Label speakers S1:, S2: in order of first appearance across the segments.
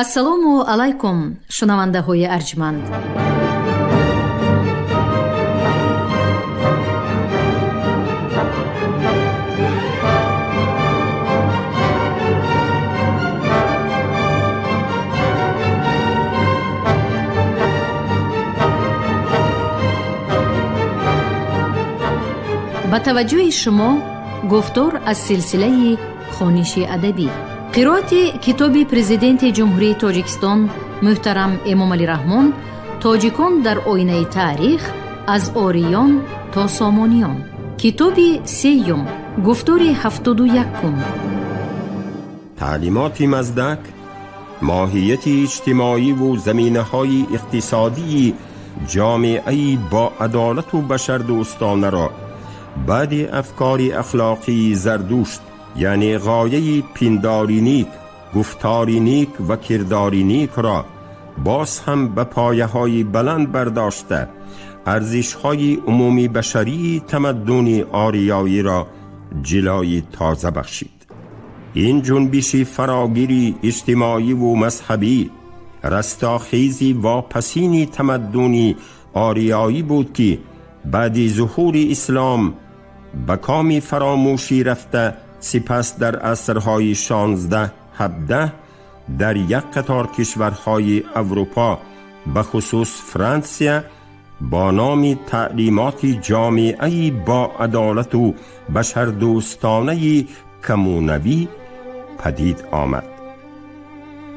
S1: Ассалому алайкум, шунавандаҳои арҷманд. Ба таваҷҷӯҳи шумо гуфтор аз силсилаи хониши адабӣ, қироати китоби Президенти Ҷумҳурии Тоҷикистон муҳтарам Эмомалӣ Раҳмон «Тоҷикон дар оинаи таърих: аз ориён то сомониён», китоби сеюм, гуфтори 71-ум.
S2: Таълимоти Маздак моҳияти иҷтимоиву заминаҳои иқтисодии ҷомеаи боадолату башардӯстонаро баъди афкори ахлоқии Зардушт, яъне ғояи пиндори ник, гуфтори ник ва кирдори никро боз ҳам ба пояҳои баланд бардошта, арзишҳои умумибашарии тамаддуни ориёиро ҷилои тоза бахшид. Ин ҷунбиши фарогири иҷтимоиву мазҳабӣ растохези вопасини тамаддуни ориёӣ буд, ки баъди зуҳури ислом ба коми фаромӯшӣ рафта, сипас дар асрҳои 16-17 дар як қатор кишварҳои Аврупо, бахусус Франсия, бо номи таълимоти ҷомеаи боадолату башардӯстонаи коммунавӣ падид омад.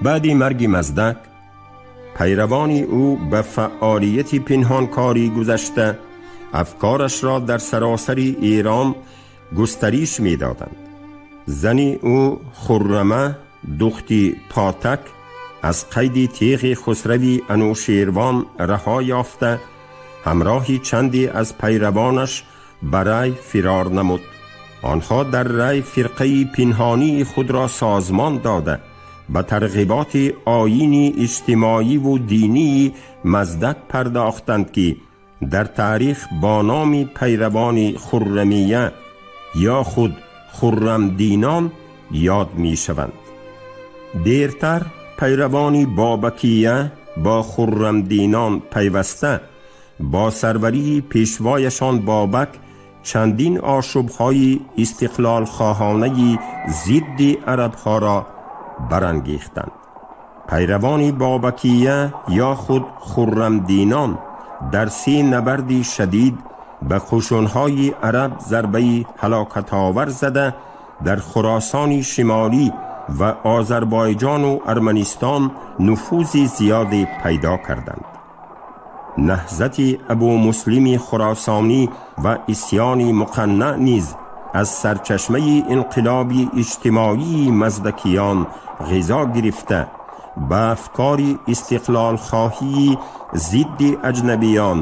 S2: Баъди марги Маздак пайравони ӯ ба фаъолияти пинҳонкорӣ гузашта, афкорашро дар саросари Эрон густариш медоданд. Зани ӯ Хуррама духти Потак аз қайди теғи Хусрави Анӯшервон раҳо ёфта, ҳамроҳи чанде аз пайравонаш ба Рай фирор намуд. Онҳо дар Рай фирқаи пинҳонии худро созмон дода, ба тарғиботи оини иҷтимоиву динии Маздак пардохтанд, ки дар таърих бо номи пайравони Хуррамия ё худ хуррамдинон ёд мешаванд. Дертар пайравони Бобакия бо хуррамдинон пайваста, бо сарварии пешвояшон Бобак чандин ошӯбҳои истиқлолхоҳонаи зидди арабҳоро барангехтанд. Пайравони Бобакия ё худ хуррамдинон дар се набарди шадид ба қушунҳои араб зарбаи ҳалокатовар зада, дар Хуросони Шимолӣ ва Озарбойҷону Арманистон нуфузи зиёде пайдо карданд. Наҳзати Абумуслими Хуросонӣ ва исьёни Муқаннаъ низ аз сарчашмаи инқилоби иҷтимоии маздакиён ғизо гирифта, ба афкори истиқлолхоҳии зидди аҷнабиён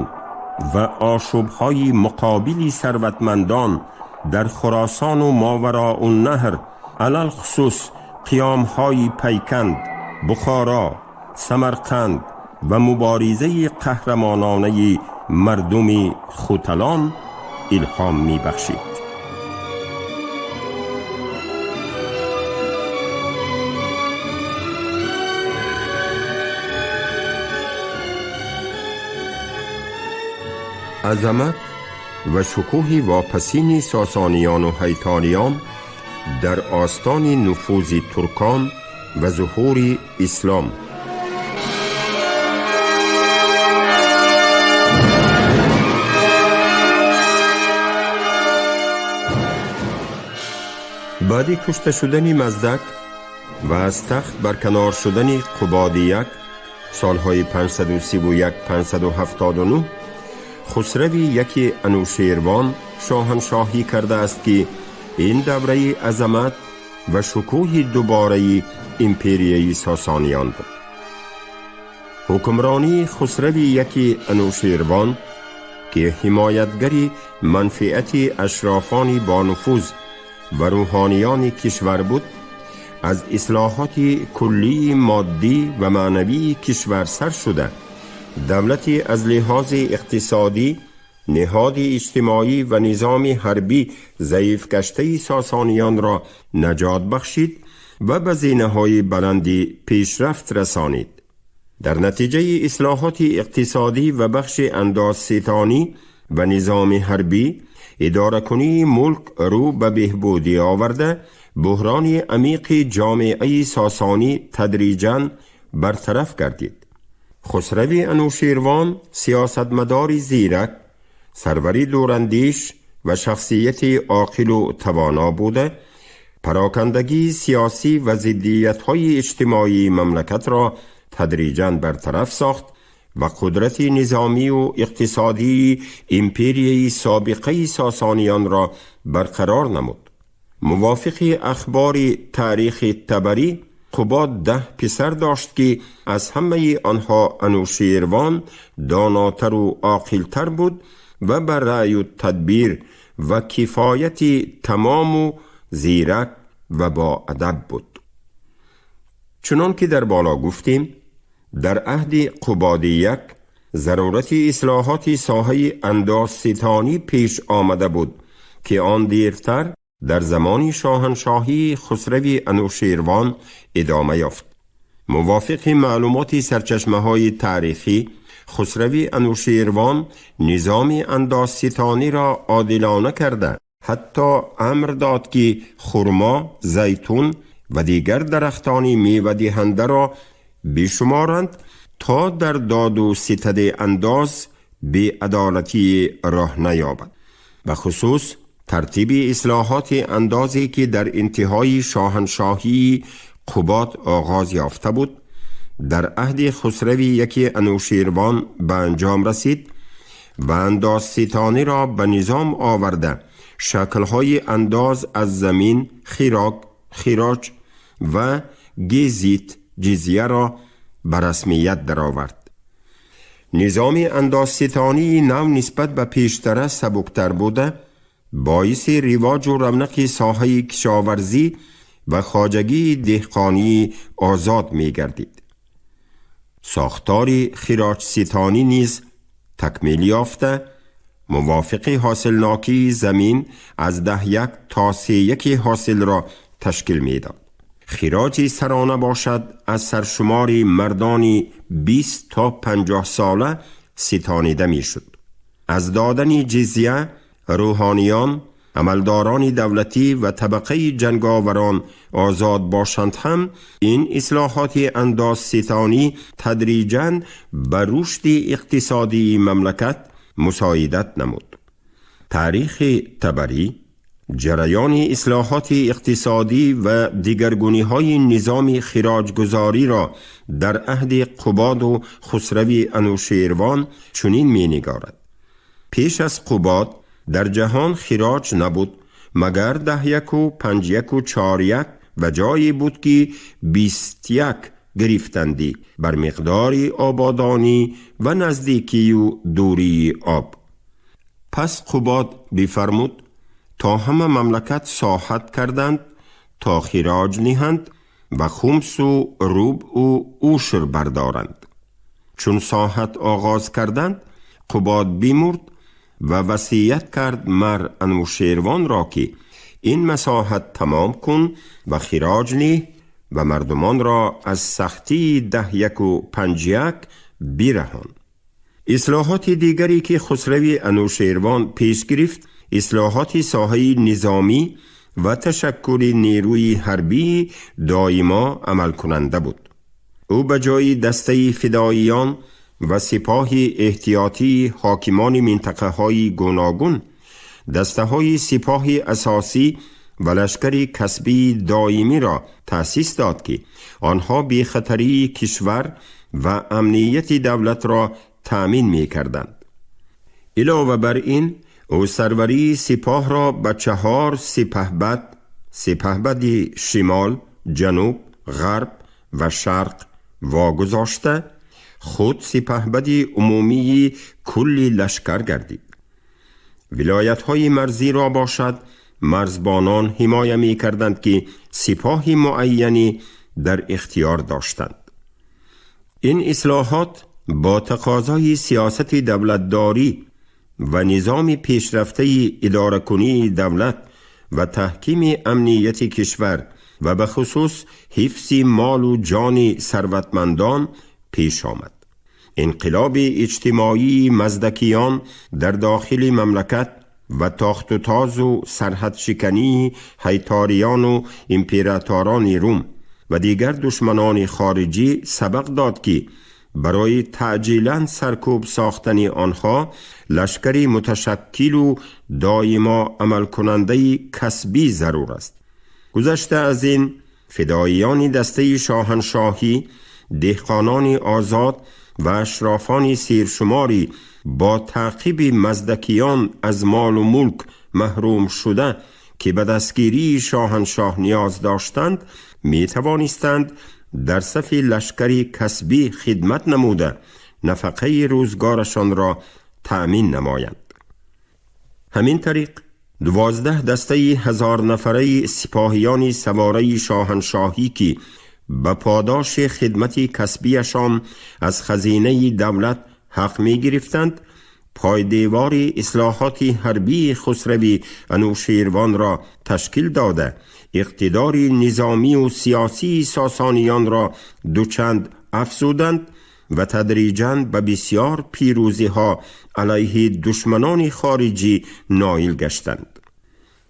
S2: ва ошӯбҳои муқобили сарватмандон дар Хуросону Мовароуннаҳр, алалхусус қиёмҳои Пайканд, Бухоро, Самарқанд ва муборизаи қаҳрамононаи мардуми Хуталон илҳом мебахшид. Азамат ва шукӯҳи вопасини сосониёну ҳайтолиён дар остони нуфузи туркон ва зуҳури ислом. Баъди кушта шудани Маздак ва аз тахт барканор шудани Қубоди як солҳои 531-579 Хусрави яки Анӯшервон шоҳаншоҳӣ кардааст, ки ин давраи азамат ва шукӯҳи дубораи империяи сосониён буд. Ҳукмронии Хусрави яки Анӯшервон, ки ҳимоятгари манфиати ашрофони бонуфуз ва рӯҳониёни кишвар буд, аз ислоҳоти куллии моддӣ ва маънавии кишвар сар шуда, давлати аз лиҳози иқтисодӣ, ниҳоди иҷтимоӣ ва низоми ҳарбӣ заиф гаштаи сосониёнро наҷот бахшид. ва ба зинаҳои баланди пешрафт расонид. Дар натиҷаи ислоҳоти иқтисодӣ ва бахши андозситонӣ ва низоми ҳарбӣ, идоракунии мулк рӯ ба беҳбудӣ оварда, буҳрони амиқи ҷомеаи сосонӣ тадриҷан бартараф гардид. Хусрави Анӯшервон сиёсатмадори зирак, сарвари дурандеш ва шахсияти оқилу тавоно буда, парокандагии сиёсӣ ва зиддиятҳои иҷтимоии мамлакатро тадриҷан бартараф сохт ва қудрати низомию иқтисодии империяи собиқаи сосониёнро барқарор намуд. Мувофиқи ахбори таърихи Табарӣ, Қубод 10 писар дошт, ки аз ҳамаи онҳо Анӯшервон донотару оқилтар буд ва ба раъю тадбир ва кифояти тамому зирак ва боадаб буд. Чунон ки дар боло гуфтем, дар аҳди Қубоди як зарурати ислоҳоти соҳаи андозситонӣ пеш омада буд, ки он дертар дар замони шоҳаншоҳии Хусрави Анӯшервон идома ёфт. Мувофиқи маълумоти сарчашмаҳои таърихӣ, Хусрави Анӯшервон низоми андозситониро одилона карда, ҳатто амр дод, ки хурмо, зайтун ва дигар дарахтони мевадиҳандаро бишуморанд, то дар доду ситади андоз беадолатӣ роҳ наёбад. Ба хусус тартиби ислоҳоти андозе, ки дар интиҳои шоҳаншоҳии Қубод оғоз ёфта буд, дар аҳди Хусрави яки Анӯшервон ба анҷом расид ва андозситониро ба низом оварда, шаклҳои андоз аз замин, хирок, хироҷ ва гезит, ҷизияро ба расмият даровард. Низоми андозситонии нав нисбат ба пештара сабуктар буда, боиси ривоҷу равнақи соҳаи кишоварзӣ ва хоҷагии деҳқонии озод мегардид. Сохтори хироҷситонӣ низ такмил ёфта, мувофиқи ҳосилнокии замин аз 10 як то 3 яки ҳосилро ташкил медод. Хироҷи сарона бошад, аз саршумори мардони 20 то 50 сола ситонида мешуд. Аз додани ҷизя рӯҳониён, амалдорони давлатӣ ва табақаи ҷанговарон озод бошанд ҳам, ин ислоҳоти андозситонӣ тадриҷан ба рушди иқтисодии мамлакат мусоидат намуд. Таърихи Табарӣ ҷараёни ислоҳоти иқтисодӣ ва дигаргуниҳои низоми хироҷгузориро дар аҳди Қубоду Хусрави Анӯшервон чунин менигорад: пеш аз Қубод дар ҷаҳон хироҷ набуд, магар 10 яку 5 яку 4 як ва ҷое буд, ки 21 гирифтандӣ бар миқдори ободонӣ ва наздикию дурии об. Пас Қубод бифармуд, то ҳама мамлакат соҳат карданд, то хироҷ ниҳанд ва хумсу рубъу ушр бардоранд. Чун соҳат оғоз карданд, Қубод бимурд ва васият кард мар Анӯшервонро, ки ин масоҳат тамом кун ва хироҷ ниҳ ва мардумонро аз сахтии 10 яку 5 як бираҳон. Ислоҳоти дигаре, ки Хусрави Анӯшервон пеш гирифт, ислоҳоти соҳаи низомӣ ва ташаккули нерӯи ҳарбии доимо амалкунанда буд. Ӯ ба ҷои дастаи фидоиён ва сипоҳи эҳтиётии ҳокимони минтақаҳои гуногун дастаҳои сипоҳи асосӣ ва лашкари касбии доимиро таъсис дод, ки онҳо бехатарии кишвар ва амнияти давлатро таъмин мекарданд. Илова бар ин, ӯ сарварии сипоҳро ба чаҳор сипаҳбад, сипаҳбади шимол, ҷануб, ғарб ва шарқ вогузошта, худ сипаҳбади умумии кулли лашкар гардид. Вилоятҳои марзиро бошад, марзбонон ҳимоя мекарданд, ки сипоҳи муайянӣ дар ихтиёр доштанд. Ин ислоҳот бо тақозои сиёсати давлатдорӣ ва низоми пешрафтаи идоракунии давлат ва таҳкими амнияти кишвар. ва ба хусус ҳифзи молу ҷони сарватмандон пеш омад. Инқилоби иҷтимоии маздакиён дар дохили мамлакат ва тохтутозу сарҳадшикании ҳайториёну императорони Рум ва дигар душманони хориҷӣ сабақ дод, ки барои таъҷилан саркӯб сохтани онҳо лашкари муташаккилу доимо амалкунандаи касбӣ зарур аст. Гузашта аз ин, фидоиёни дастаи шоҳаншоҳӣ, деҳқонони озод ва ашрофони сершуморӣ бо таъқиби маздакиён аз молу мулк маҳрум шуда, ки ба дастгирии шоҳаншоҳ ниёз доштанд, метавонистанд дар сафи лашкари касбӣ хидмат намуда, нафақаи рӯзгорашонро таъмин намоянд. Ҳамин тариқ, 12 дастаи ҳазорнафараи сипоҳиёни савораи шоҳаншоҳӣ, ки ба подоши хидмати касбияшон аз хазинаи давлат ҳақ мегирифтанд, пойдевори ислоҳоти ҳарбии Хусрави Анӯшервонро ташкил дода, иқтидори низомию сиёсии сосониёнро дучанд афзуданд ва тадриҷан ба бисьёр пирӯзиҳо алайҳи душманони хориҷӣ ноил гаштанд.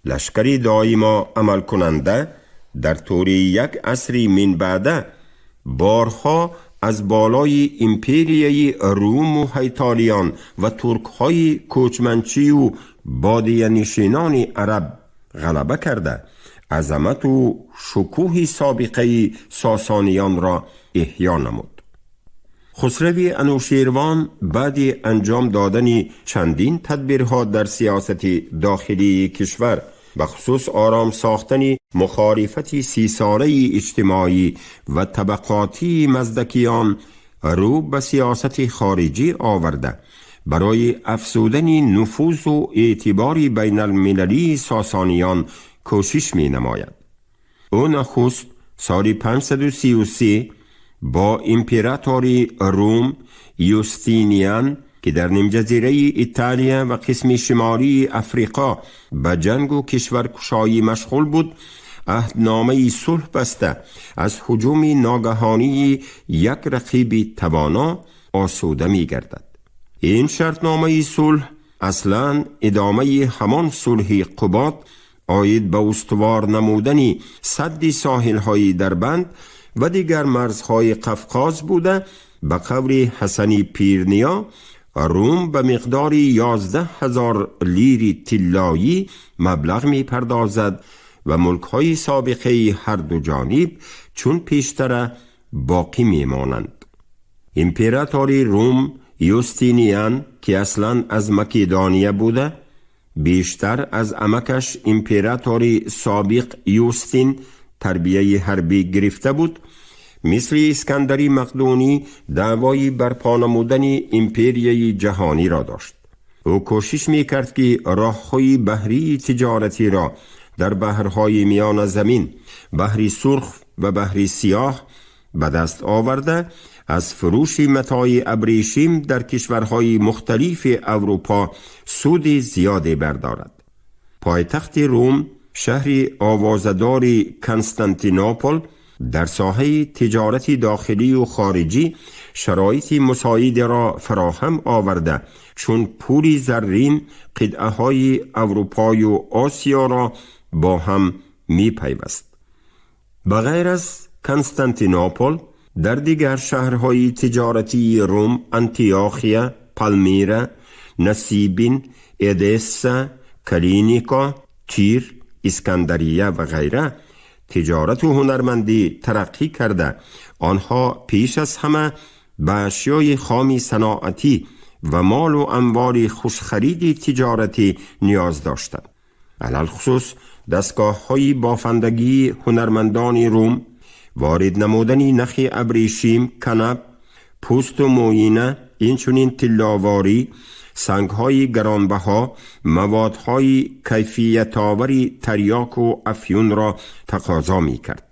S2: Лашкари доимо амалкунанда дар тӯри як асри минбаъда борҳо аз болои империяи Руму ҳайтолиён ва туркҳои кӯчманчию бодиянишинони араб ғалаба карда, азамату шукӯҳи собиқаи сосониёнро эҳё намуд. Хусрави Анӯшервон баъди анҷом додани чандин тадбирҳо дар сиёсати дохилии кишвар, ба хусус ором сохтани мухолифати сисолаи иҷтимоӣ ва табақотии маздакиён, рӯ ба сиёсати хориҷӣ оварда, барои афзудани нуфузу эътибори байналмилалии сосониён кӯшиш менамояд. Ӯ нахуст соли 533 бо императори Рум Юстиниан, ки дар нимҷазираи Италия ва қисми шимолии Африқо ба ҷангу кишваркушоӣ машғул буд, аҳдномаи сулҳ баста, аз ҳуҷуми ногаҳонии як рақиби тавоно осуда мегардад. Ин шартномаи сулҳ аслан идомаи ҳамон сулҳи Қубод оид ба устувор намудани садди соҳилҳои Дарбанд ва дигар марзҳои Қафқоз буда, ба қавли Ҳасани Пирниё, Рум ба миқдори 11 000 лири тиллоӣ маблағ мепардозад ва мулкҳои собиқаи ҳарду ҷониб чун пештара боқӣ мемонанд. Императори Рум Юстиниан, ки аслан аз Македония буда, бештар аз амакаш императори собиқ Юстин тарбияи ҳарбӣ гирифта буд, мисли Искандари Мақдунӣ даъвои барпо намудани империяи ҷаҳониро дошт. Ӯ кӯшиш мекард, ки роҳҳои баҳрии тиҷоратиро дар баҳрҳои Миёназамин, Баҳри Сурх ва Баҳри Сиёҳ ба даст оварда, аз фурӯши матои абрешим дар кишварҳои мухталифи Аврупо суди зиёде бардорад. Пойтахти Рум, шаҳри овозадори Константинопол, дар соҳаи тиҷорати дохилию хориҷӣ шароити мусоидеро фароҳам оварда, чун пули заррин қитъаҳои Аврупою Осиёро бо ҳам мепайваст. Ба ғайр аз Константинопол, дар дигар шаҳрҳои тиҷоратии Рум Антиохия, Палмира, Насибин, Эдесса, Калинико, Тир, Искандария ва ғайра тиҷорату ҳунармандӣ тараққӣ карда, онҳо пеш аз ҳама ба ашёи хоми саноатӣ ва молу амволи хушхариди тиҷоратӣ ниёз доштанд. Алалхусус дастгоҳҳои бофандагии ҳунармандони Рум ворид намудани нахи абрешим, канаб, пӯсту мӯйина, инчунин тилловорӣ, сангҳои гаронбаҳо, маводҳои кайфиятовари тарёку афюнро тақозо мекард.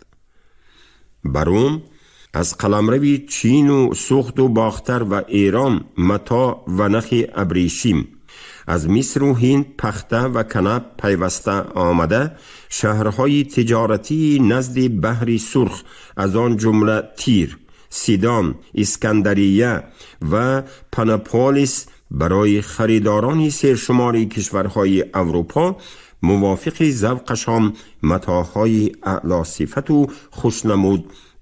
S2: Ба Рум аз қаламрави Чину Суғду Бохтар ва Эрон матоъ ва нахи абрешим, Аз Мисру Ҳинд пахта ва канап пайваста омада, шаҳрҳои тиҷоратии назди Баҳри Сурх, аз он ҷумла Тир, Сидон, Искандария ва Панаполис, барои харидорони сершумори кишварҳои Аврупо мувофиқи завқашон матоъҳои аълосифату хушнамуд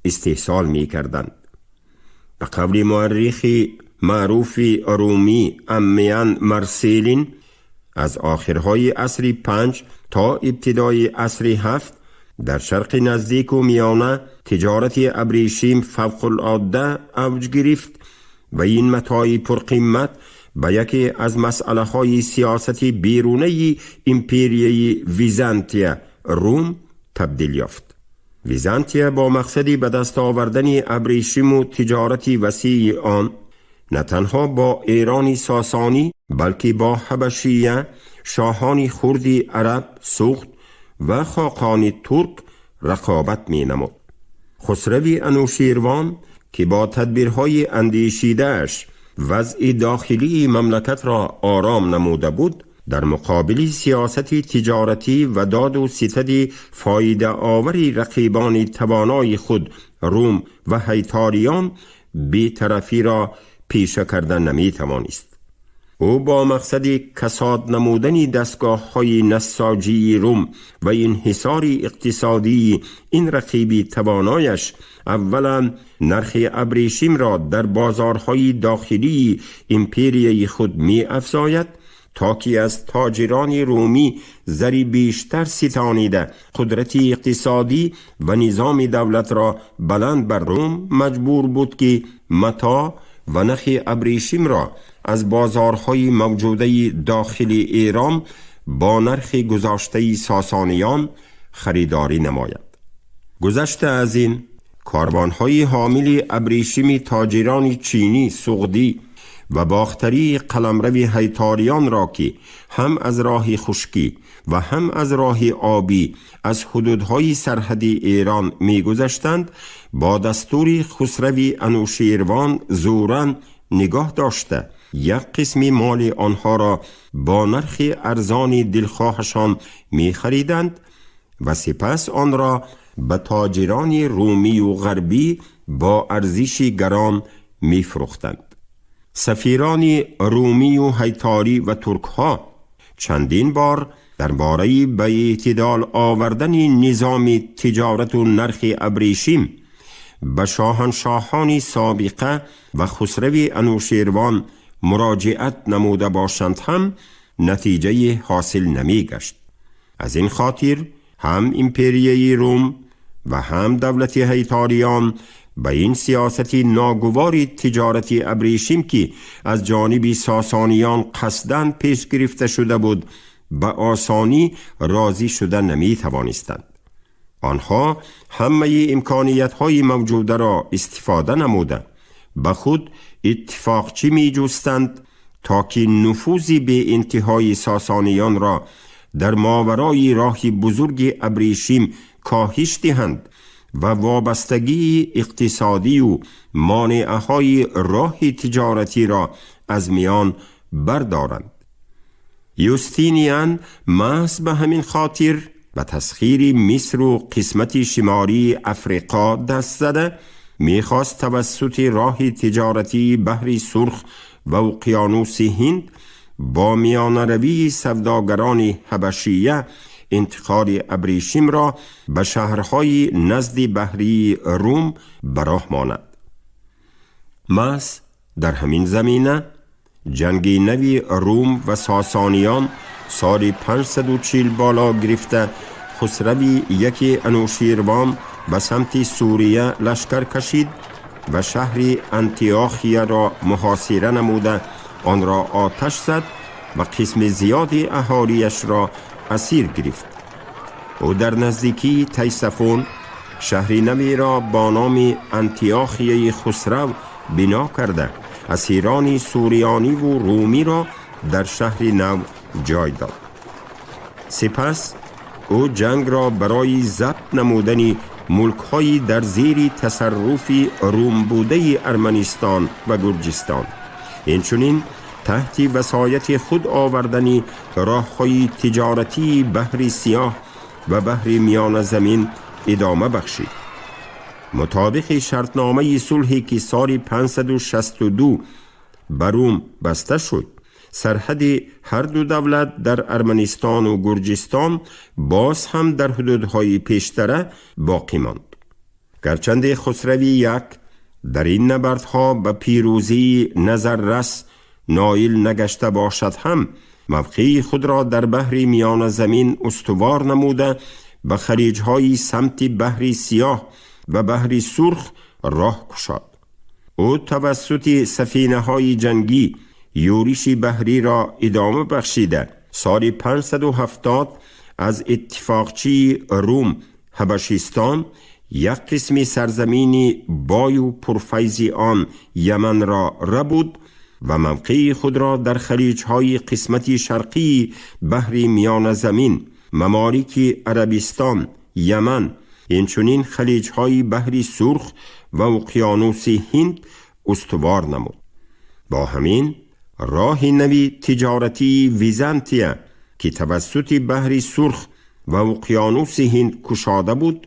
S2: истеҳсол мекарданд. Ба қавли муаррихи маъруфи румӣ Аммиан Марселин, аз охирҳои асри 5 то ибтидои асри 7 дар Шарқи Наздику Миёна тиҷорати абрешим фавқулодда авҷ гирифт ва ин матои пурқимат ба яке аз масъалаҳои сиёсати берунаи империяи Византия, Рум, табдил ёфт. Византия бо мақсади ба даст овардани абрешиму тиҷорати васеи он на танҳо бо Эрони Сосонӣ, балки бо Ҳабашия, шоҳони хурди араб, Суғд ва хоқони турк рақобат менамуд. Хусрави Анӯширвон, ки бо тадбирҳои андешидааш вазъи дохилии мамлакатро ором намуда буд, дар муқобили сиёсати тиҷоратӣ ва доду ситади фоидаовари рақибони тавонои худ, Рум ва ҳайториён, бетарафиро пеша карда наметавонист. Ӯ бо мақсади касод намудани дастгоҳҳои нассоҷии Рум ва инҳисори иқтисодии ин рақиби тавонояш, аввалан нархи абрешимро дар бозорҳои дохилии империяи худ меафзояд, то ки аз тоҷирони румӣ зари бештар ситонида, қудрати иқтисодӣ ва низоми давлатро баланд бар. Рум маҷбур буд, ки матоъ ва нахи абрешимро аз бозорҳои мавҷудаи дохили Эрон бо нархи гузоштаи сосониён харидорӣ намояд. Гузашта аз ин, корвонҳои ҳомили абрешими тоҷирони чинӣ, суғдӣ ва бохтарии қаламрави ҳайториёнро, ки ҳам аз роҳи хушкӣ ва ҳам аз роҳи обӣ аз ҳудудҳои сарҳади Эрон мегузаштанд, бо дастури Хусрави Анӯширвон зӯран нигоҳ дошта, як қисми моли онҳоро бо нархи арзони дилхоҳашон мехариданд ва сипас онро ба тоҷирони румию ғарбӣ бо арзиши гарон мефурӯхтанд. Сафирони румию ҳайторӣ ва туркҳо чандин бор дар бораи ба эътидол овардани низоми тиҷорату нархи абрешим ба шоҳаншоҳони собиқа ва Хусрави Анӯшервон муроҷиат намуда бошанд ҳам, натиҷаи ҳосил намегашт. Аз ин хотир ҳам империяи Рум ва ҳам давлати ҳайториён ба ин сиёсати ногувори тиҷорати абрешим, ки аз ҷониби сосониён қасдан пеш гирифта шуда буд, ба осонӣ розӣ шуда наметавонистанд. Онҳо ҳамаи имкониятҳои мавҷударо истифода намуда, ба худ иттифоқчӣ меҷустанд, то ки нуфузи беинтиҳои сосониёнро дар моварои роҳи бузурги абрешим коҳиш диҳанд ва вобастагии иқтисодию монеаҳои роҳи тиҷоратиро аз миён бардоранд. Юстиниан маҳз ба ҳамин хотир ба тасхири Мисру қисмати шимолии Африқо даст зада, мехост тавассути роҳи тиҷоратии Баҳри Сурх ва Уқёнуси Ҳинд бо миёнаравии савдогарони ҳабашия интиқоли абрешимро ба шаҳрҳои назди баҳрии Рум ба роҳ монад. Маҳз дар ҳамин замина ҷанги нави Рум ва сосониён соли 540 боло гирифта, Хусрави яки Анӯширвон ба самти Сурия лашкар кашид ва шаҳри Антиохияро муҳосира намуда, онро оташ зад ва қисми зиёди аҳолиашро асир гирифт. Ӯ дар наздикии Тайсафон шаҳри наверо бо номи Антиохияи Хусрав бино карда, асирони суриёниву румиро дар шаҳри нав ҷой дод. Сипас ӯ ҷангро барои забт намудани мулкҳои дар зери тасарруфи румбудаи Арманистон ва Гурҷистон, инчунин таҳти васояти худ овардани роҳҳои тиҷоратии баҳри Сиёҳ ва баҳри Миёназамин идома бахшид. Мутобиқи шартномаи сулҳе, ки соли 562 ба Рум баста шуд, сарҳади ҳарду давлат дар Арманистону Гурҷистон боз ҳам дар ҳудудҳои пештара боқӣ монд. Гарчанде Хусрави Як дар ин набардҳо ба пирӯзии назаррас ноил нагашта бошад ҳам, мавқеи худро дар баҳри Миёназамин устувор намуда, ба халиҷҳои самти баҳри Сиёҳ ва баҳри Сурх роҳ кушод. Ӯ тавассути сафинаҳои ҷангӣ юриши баҳриро идома бахшида, соли 570 аз иттифоқчии Рум, Ҳабашистон, як қисми сарзамини бою пурфайзи он, Яманро рабуд ва мавқеи худро дар халиҷҳои қисмати шарқии баҳри Миёназамин, мамолики Арабистон, Яман, инчунин халиҷҳои баҳри Сурх ва уқёнуси Ҳинд устувор намуд. Бо ҳамин роҳи нави тиҷоратии Византия, ки тавассути баҳри Сурх ва уқёнуси Ҳинд кушода буд,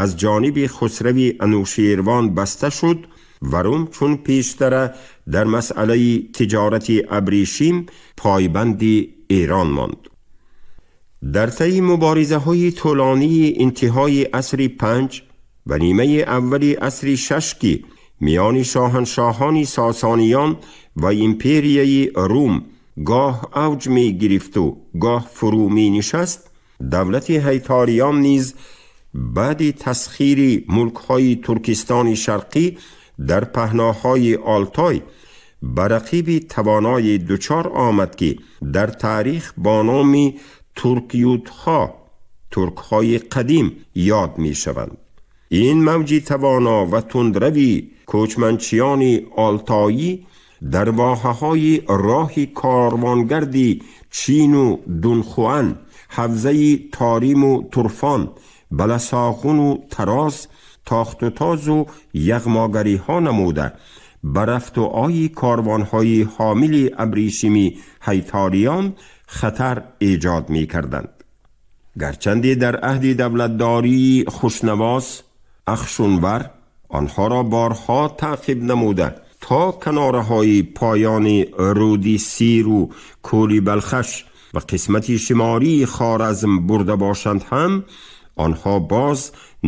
S2: аз ҷониби Хусрави Анӯшервон баста шуд ва Рум чун пештара дар масъалаи тиҷорати абрешим пойбанди Эрон монд. Дар таи муборизаҳои тӯлонии интиҳои асри панҷ ва нимаи аввали асри шаш, ки миёни шоҳаншоҳони Сосониён ва империяи Рум гоҳ авҷ мегирифту гоҳ фурӯ менишаст, давлати Ҳайтолиён низ баъди тасхири мулкҳои Туркистони Шарқӣ дар паҳноҳои Олтой ба рақиби тавонои дучор омад, ки дар таърих бо номи туркютҳо, туркҳои қадим, ёд мешаванд. Ин мавҷи тавоно ва тундрави кӯчманчиёни олтоӣ дар воҳаҳои роҳи корвонгарди Чину Дунхуан, ҳавзаи Ториму Турфон, Баласоғуну Тароз тохтутозу яғмогариҳо намуда, ба рафту ои корвонҳои ҳомили абрешими ҳайтолиён хатар эҷод мекарданд. Гарчанде дар аҳди давлатдории Хушнавоз Ахшунвар онҳоро борҳо таъқиб намуда, то канораҳои поёни рӯди Сиру кӯли Балхаш ва қисмати шимолии Хоразм бурда бошанд ҳам, онҳо боз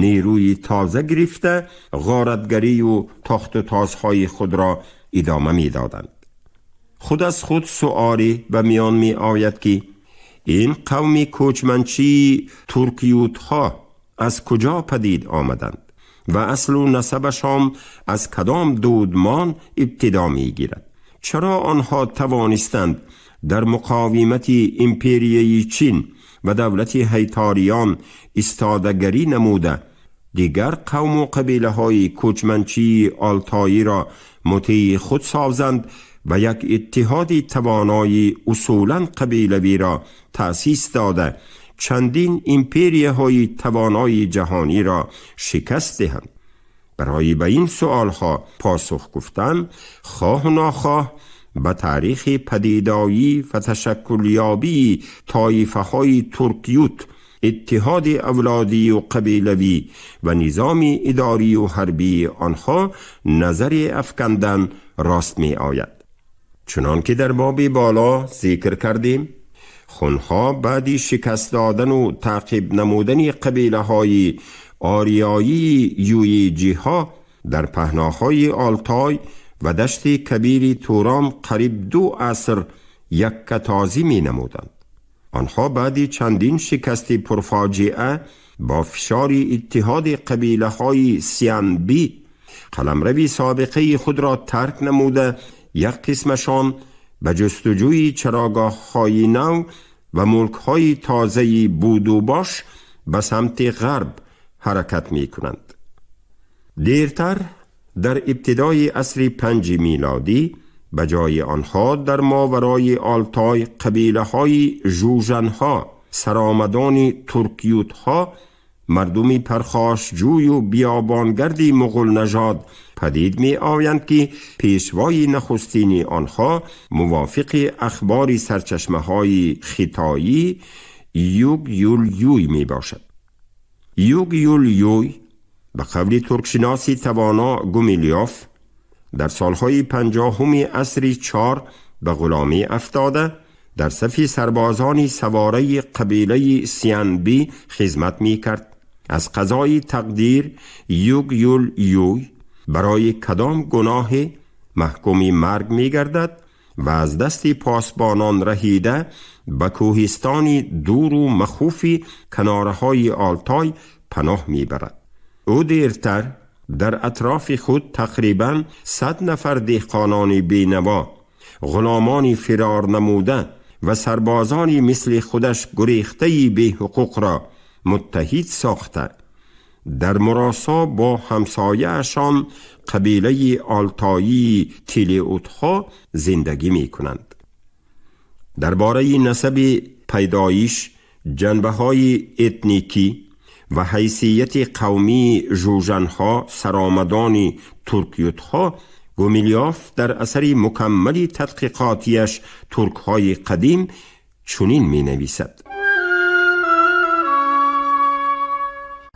S2: нерӯи тоза гирифта, ғоратгарию тохтутозҳои худро идома медоданд. Худ аз худ суоле ба миён меояд, ки ин қавми кӯчманчии туркиютҳо аз куҷо падид омаданд ва аслу насабашон аз кадом дудмон ибтидо мегирад? Чаро онҳо тавонистанд дар муқовимати империяи Чин ва давлати Ҳайтолиён истодагарӣ намуда, дигар қавму қабилаҳои кӯчманчии олтоиро мутеи худ созанд ва як иттиҳоди тавонои усулан қабилавиро таъсис дода, чандин империяҳои тавонои ҷаҳониро шикаст диҳанд? Барои ба ин суолҳо посух гуфтан, хоҳу нохоҳ ба таърихи падидоӣ ва ташаккулёбии тоифаҳои туркют, иттиҳоди авлодию қабилавӣ ва низоми идорию ҳарбии онҳо назаре афкандан рост меояд. Чунон ки дар боби боло зикр кардем, хунҳо баъди шикаст додану таъқиб намудани қабилаҳои ориёии юиҷиҳо дар паҳноҳои Олтой ва дашти Кабири Турон қариб 2 аср яккатозӣ менамуданд. Онҳо баъди чандин шикасти пурфоҷиа бо фишори иттиҳоди қабилаҳои сианби қаламрави собиқаи худро тарк намуда, як қисмашон ба ҷустуҷӯи чарогоҳҳои нав ва мулкҳои тозаи будубош ба самти ғарб ҳаракат мекунанд. Дертар, дар ибтидои асри панҷи милодӣ, ба ҷои онҳо дар моварои Олтой қабилаҳои жужанҳо, саромадони туркютҳо. Мардуми пархошҷӯю биёбонгарди муғулнажод падид меоянд, ки пешвои нахустини онҳо мувофиқи ахбори сарчашмаҳои хитоӣ Юг Юл Юй мебошад. Юг Юл Юй ба қавли туркшиноси тавоно Гумилёв дар солҳои 50-уми асри 4 ба ғуломӣ афтода, дар сафи сарбозони савораи қабилаи Сианби хизмат мекард. Аз қазои тақдир Юг Юл Юй барои кадом гуноҳе маҳкуми марг мегардад ва аз дасти посбонон раҳида ба кӯҳистони дуру махуфи канораҳои Олтой паноҳ мебарад. Ӯ дертар дар атрофи худ тақрибан 100 нафар деҳқонони бенаво, ғуломони фирор намуда ва сарбозони мисли худаш гурехтаи беҳуқуқро муттаҳид сохта, дар муросо бо ҳамсояашон қабилаи олтоии Тилеутҳо зиндагӣ мекунанд. Дар бораи насаби пайдоиш, ҷанбаҳои этникӣ ва ҳайсияти қавмии жужанҳо, саромадони туркютҳо, Гумилёв дар асари мукаммали тадқиқотияш «Туркҳои қадим» чунин менависад: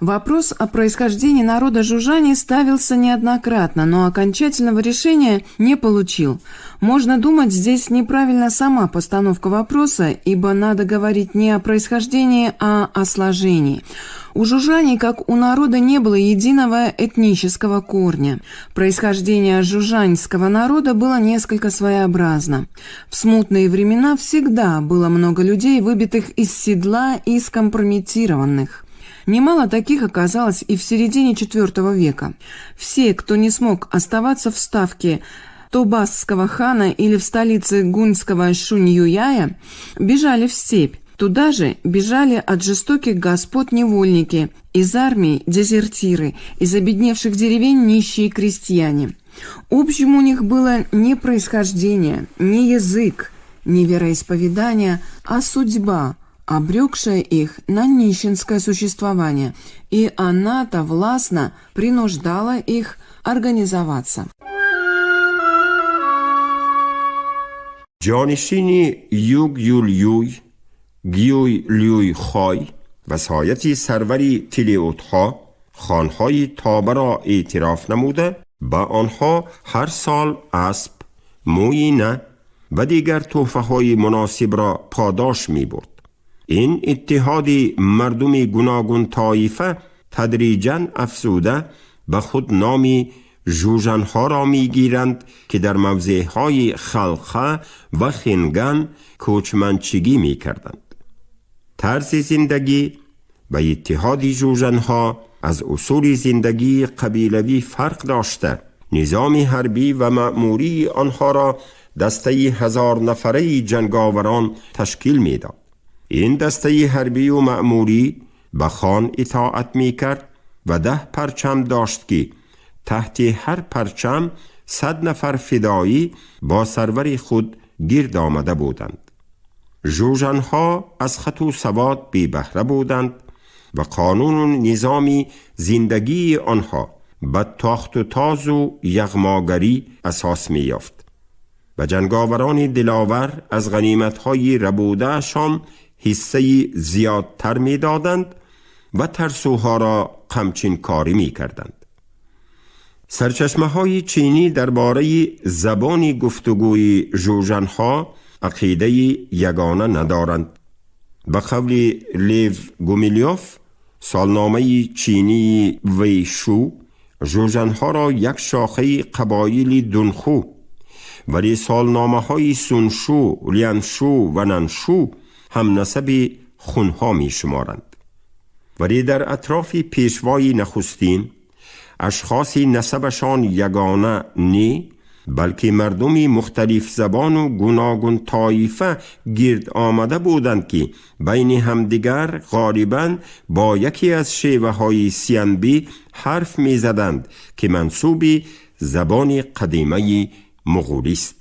S3: Вопрос о происхождении народа жужани ставился неоднократно, но окончательного решения не получил. Можно думать, здесь неправильна сама постановка вопроса, ибо надо говорить не о происхождении, а о сложении. У жужаней, как у народа, не было единого этнического корня. Происхождение жужанского народа было несколько своеобразно. В смутные времена всегда было много людей, выбитых из седла и скомпрометированных. Немало таких оказалось и в середине IV века. Все, кто не смог оставаться в ставке Тобасского хана или в столице гуньского Шуньюяя, бежали в степь. Туда же бежали от жестоких господ невольники, из армии дезертиры, из обедневших деревень нищие крестьяне. Общим у них было не происхождение, не язык, не вероисповедание, а судьба, обрекшая их на нищенское существование, и она-то властно принуждала их организоваться.
S2: Ҷонишини Юг Юл Юй, Гюй Люй Хой, васояти сарвари тилеутҳо хонҳои тобаро эътироф намуда, ба онҳо ҳар сол асп, мӯи на ва дигар тӯҳфаҳои муносибро подош мебурд. Ин иттиҳоди мардуми гуногунтоифа тадриҷан афзуда ба худ номи жужанҳоро мегиранд, ки дар мавзеъҳои Халқа ва Хинган кӯчманчигӣ мекарданд. Тарзи зиндагӣ ва иттиҳоди жужанҳо аз усули зиндагии қабилавӣ фарқ дошта, низоми ҳарбӣ ва маъмурии онҳоро дастаи ҳазорнафараи ҷанговарон ташкил медод. Ин дастаи ҳарбию маъмурӣ ба хон итоат мекард ва 10 парчам дошт, ки таҳти ҳар парчам 100 нафар фидоӣ бо сарвари худ гирд омада буданд. Жужанҳо аз хату савод бебаҳра буданд ва қонуну низоми зиндагии онҳо ба тохту тозу яғмогарӣ асос меёфт ва ҷанговарони диловар аз ғаниматҳои рабудаашон ҳиссаи зиёдтар медоданд ва тарсӯҳоро қамчинкорӣ мекарданд. Сарчашмаҳои чинӣ дар бораи забони гуфтугӯи жужанҳо ақидаи ягона надоранд. Ба қавли Лев Гумилёв, солномаи чинии Вейшу жужанҳоро як шохаи қабоили дунху, вале солномаҳои Суншу, Ляншу ва Наншу ҳамнасаби хунҳо мешуморанд. Вале дар атрофи пешвои нахустин ашхоси насабашон ягона не, балки мардуми мухталифзабону гуногунтоифа гирд омада буданд, ки байни ҳамдигар ғолибан бо яке аз шеваҳои сианбӣ ҳарф мезаданд, ки мансуби забони қадимаи муғулист.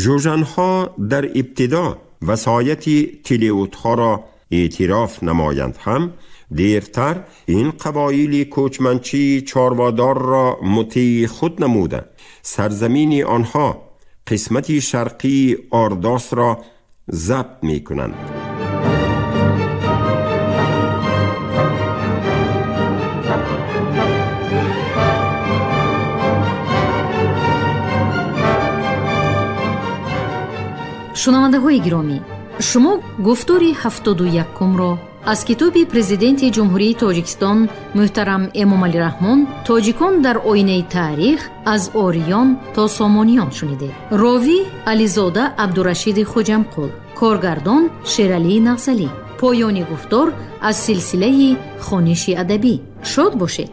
S2: Жужанҳо дар ибтидо васояти тилеутҳоро эътироф намоянд ҳам, Дертар ин қабоили кӯчманчии чорводорро мутеи худ намуда, сарзамини онҳо қисмати шарқии Ордосро забт мекунанд.
S1: Шунавандаҳои гиромӣ, шумо гуфтори 71-умро аз китоби Президенти Ҷумҳурии Тоҷикистон муҳтарам Эмомалӣ Раҳмон «Тоҷикон дар оинаи таърих: аз ориён то сомониён» шунидед. Ровӣ Ализода Абдурашиди Хуҷамқул, коргардон Шералии Нағзалӣ. Поёни гуфтор аз силсилаи хониши адабӣ. Шод бошед.